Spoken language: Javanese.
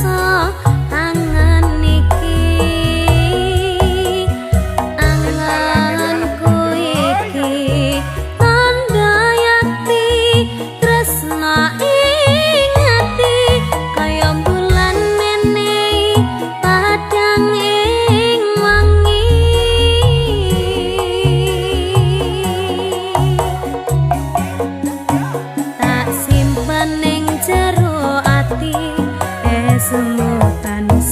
rasa angen iki. Anganku iki tandha yakti tresna ing ati, kaya bulan menehi padhang ing wengi. Tak simpen ning jero ati, esmu tansah